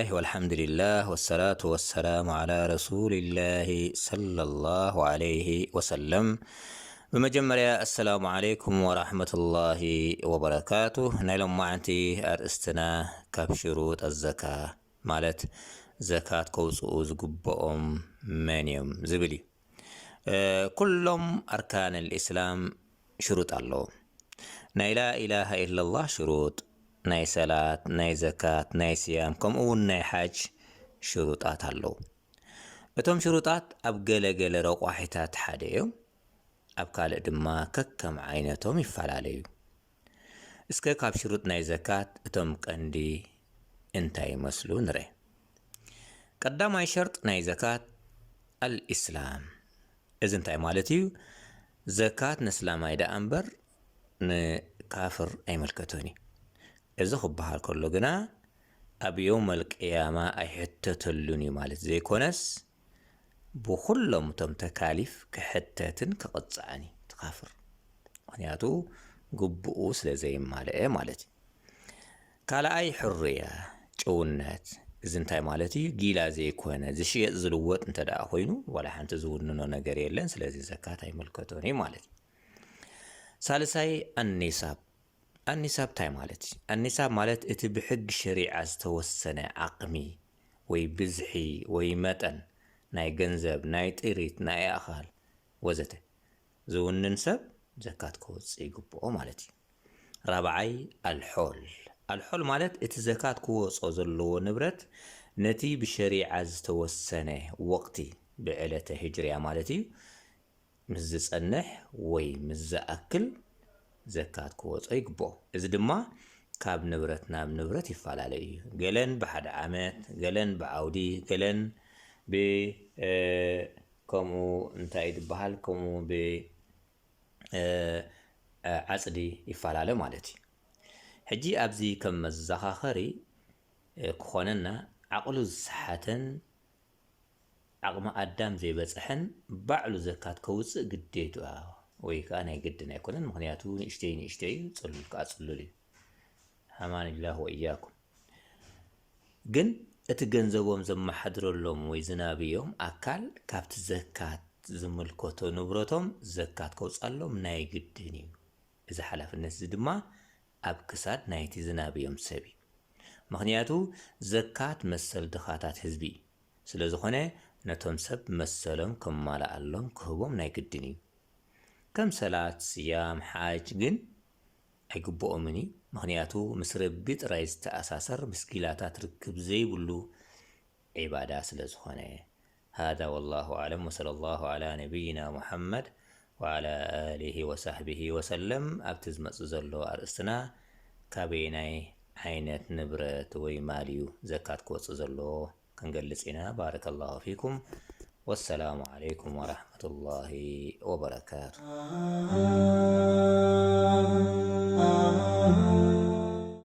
ብስሚላህ ወልሓምዱሊላህ ወሰላቱ ወሰላሙ ዓላ ረሱሊላህ ሰለላሁ ዓለይሂ ወሰለም። ብመጀመርያ ኣሰላሙ ዓለይኩም ወራህመቱላሂ ወበረካቱ። ናይ ሎማዓንቲ ኣርእስትና ካብ ሽሩጥ ኣዘካ ማለት ዘካት ከውፅኡ ዝግብኦም መን እዮም ዝብል እዩ። ኩሎም ኣርካን ልእስላም ሽሩጥ ኣለዎም። ናይ ላኢላሃ ኢላላህ ሽሩጥ፣ ናይ ሰላት፣ ናይ ዘካት፣ ናይ ስያም፣ ከምኡ እውን ናይ ሓጅ ሽሩጣት ኣለዉ። እቶም ሽሩጣት ኣብ ገለ ገለ ረቋሒታት ሓደ እዮም፣ ኣብ ካልእ ድማ ከከም ዓይነቶም ይፈላለዩ። እስከ ካብ ሽሩጥ ናይ ዘካት እቶም ቀንዲ እንታይ ይመስሉ ንረ። ቀዳማይ ሸርጥ ናይ ዘካት ኣልእስላም። እዚ እንታይ ማለት እዩ? ዘካት ንእስላማይ ደኣ እምበር ንካፍር ኣይመልከቶን እዩ። እዚ ክበሃል ከሎ ግና ኣብ የውመል ቅያማ ኣይሕተተሉን እዩ ማለት ዘይኮነስ፣ ብኹሎም እቶም ተካሊፍ ክሕተትን ክቕጻዕን እዩ እቲ ካፍር። ምኽንያቱ ግብኡ ስለ ዘይማልአ ማለት እዩ። ካልኣይ ሕርያ፣ ጭውነት። እዚ እንታይ ማለት እዩ? ጊላ ዘይኮነ ዝሽየጥ ዝልወጥ እንተ ደኣ ኮይኑ ዋላ ሓንቲ ዝውንኖ ነገር የለን። ስለዚ ዘካት ኣይምልከቶን እዩ ማለት እዩ። ሳልሳይ ኣኒሳብ። ኣኒሳብ እንታይ ማለት እዩ? ኣኒሳብ ማለት እቲ ብሕጊ ሸሪዓ ዝተወሰነ ዓቕሚ ወይ ብዝሒ ወይ መጠን ናይ ገንዘብ፣ ናይ ጥሪት፣ ናይ ኣእኻል ወዘተ ዝውንን ሰብ ዘካት ከወፅእ ይግብኦ ማለት እዩ። ራብዓይ ኣልሖል። ኣልሖል ማለት እቲ ዘካት ክወፆ ዘለዎ ንብረት ነቲ ብሸሪዓ ዝተወሰነ ወቕቲ ብዕለተ ህጅርያ ማለት እዩ ምስ ዝፀንሕ ወይ ምስ ዝኣክል ዘካት ክወፆ ይግብኦ። እዚ ድማ ካብ ንብረት ናብ ንብረት ይፈላለ እዩ። ገለን ብሓደ ዓመት፣ ገለን ብዓውዲ፣ ገለን ብ ከምኡ እንታይ ዝበሃል ከምኡ ብ ዓፅዲ ይፈላለ ማለት እዩ። ሕጂ ኣብዚ ከም መዘኻኸሪ ክኾነና ዓቕሉ ዝሰሓተን ዓቕሚ ኣዳም ዘይበፅሐን ባዕሉ ዘካት ከውፅእ ግዴቱ ወይ ከዓ ናይ ግድን ኣይኮነን። ምክንያቱ ንእሽተይ ንእሽተይ እዩ፣ ፅሉል ከዓ ፅሉል እዩ። ሓማኒላህ ወእያኩም። ግን እቲ ገንዘቦም ዘመሓድረሎም ወይ ዝናብዮም ኣካል ካብቲ ዘካት ዝምልከቶ ንብረቶም ዘካት ከውፃሎም ናይ ግድን እዩ። እዚ ሓላፍነት እዚ ድማ ኣብ ክሳድ ናይቲ ዝናብዮም ሰብ እዩ። ምክንያቱ ዘካት መሰል ድኻታት ህዝቢ እዩ። ስለ ዝኾነ ነቶም ሰብ መሰሎም ከማልኣሎም ክህቦም ናይ ግድን እዩ። ከም ሰላት፣ ስያም፣ ሓጅ ግን ኣይግብኦምን እዩ። ምክንያቱ ምስ ረቢ ጥራይ ዝተኣሳሰር ምስ ጊላታት ርክብ ዘይብሉ ዒባዳ ስለ ዝኾነ። هذا والله أعلم وصلى الله على نبينا محمد وعلى آله وصحبه وسلم። ኣብቲ ዝመጽእ ዘሎ ኣርእስትና ካበየናይ ዓይነት ንብረት ወይ ማል እዩ ዘካት ክወጽእ ዘለዎ ክንገልጽ ኢና። ባረከላሁ ፊኩም። ወሰላሙ ዓለይኩም ወራህመቱላሂ ወበረካቱ።